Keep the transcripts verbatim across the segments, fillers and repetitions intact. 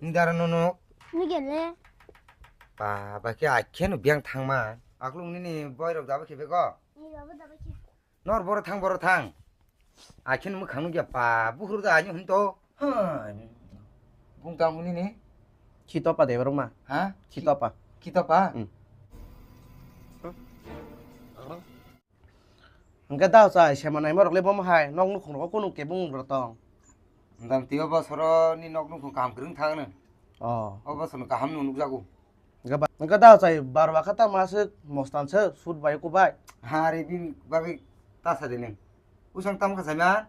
Ni dara no no. Ni gele. Ba, ba khe akheno biang thangma. Aklung nini boy rok daba khe bego. Ni baba daba khe. Nor boro thang, boro thang. Akheno mukhang nukya pa, buhur da ani hwn to. Bung tang hwn ni. Khitopa de borok ma. Ha? Khitopa. Khitopa? Hmm. Hwnkhe da chai, sema naima rok le bomo hai, nok nukhung rogo kunu kebung rok tong. Dam tio bosoro ni nok nukhung kaham kwrwng thang no. Oh. O bosoro kaham no nukjago. Hwnkhe da chai, bar bakha ta ma se mostan se, sut bai kubai. Ha re bini bagwi ta sa de neng. Usang tam kha saima,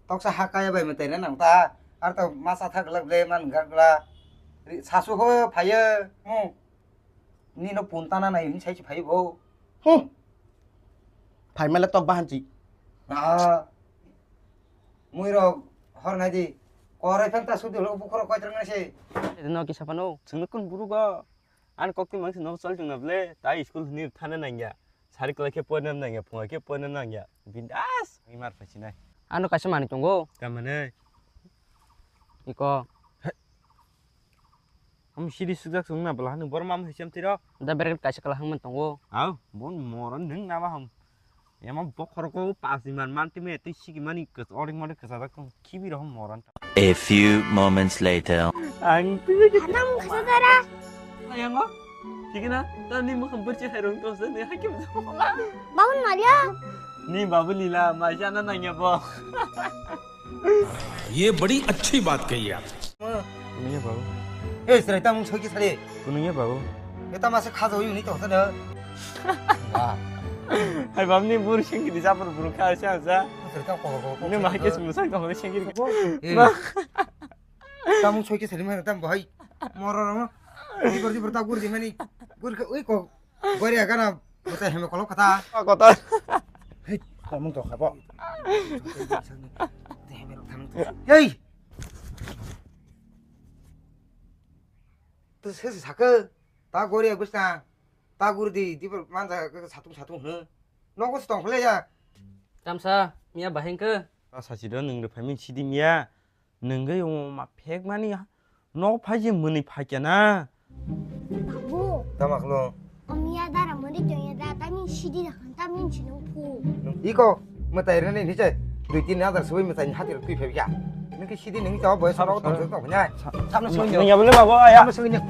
toksa ha kaya bai mwtai na nang ta, ar to masa thak lak le man gak la. Sasu ho phaye, hmm. Nino punta na nai hin sai phai bo. Hmm. Phai male tok bahan chi. Ah. Mui rok hor nai di. Korai phan ta sudi lo bukhoro koi trang nai se. No kisa pano. Sunu kun buru go. An kok ti mang sunu chol chung na ble. Tai school ni thana nang ya. Sari kala khe poinam nang ya, phunga khe poinam nang ya. Bindas. Ni mar phachi nai. Ano kaisa mani tongo. Tamane. Iko. Am sidi sujak sung na bala hanu bor mam hisam tiro. Da berek kaisa kala hangman tongo. Au, bon moron nung na ba ham. Yama bokhor ko pas di man man time tei sigi mani kos oring mani kos adak tong khibi rohom moron. A few moments later. Ang tui ke. Anam khasa dara. Ayango. Sigi na, ta ni mukham berchi hai rong to se ni hakim. Babun malia. Ni babu lila ma jana nang ya bo. ये बड़ी अच्छी बात कही आप। Kunungya babu. Ei, serai tamung soiki sari. Kunungya babu. Eta masa khaja ui uni tongsa na. Hai bamni bur singiri japur bur kha sa sa. Serai tam ko ko. Ni ma ke sum sa ko singiri. Ei. Tamung soiki sari ma tam bohai. Moro ro. Di gor di bor ta gur di mani. Gur ka ui ko. Gori aga na. Bota heme kolok kata. Kota. Hei, tamung to khabo. Hei. To se se saka. Ta gori agus ta. Ta guri di di manja satung satung hunu. Nogo stong hole ya. Tamsa miya baheng ke. Ta sachi do nung de phamin sidi miya. Nungwi omo ma phek mani nok phai je mwnwi phai kya na. Babu. Tama khlo. Omiya dara mani joya da tani sidi da khan tamni chino phu. Iko matai rani ni chai. Dui tin hajar sui matai ni hati rok tui phai kya. Nungki sidi nungki chawa boy sarok tong tong nya. Samno sui nyo. Nungya bole babu aya. Samno sui nyo.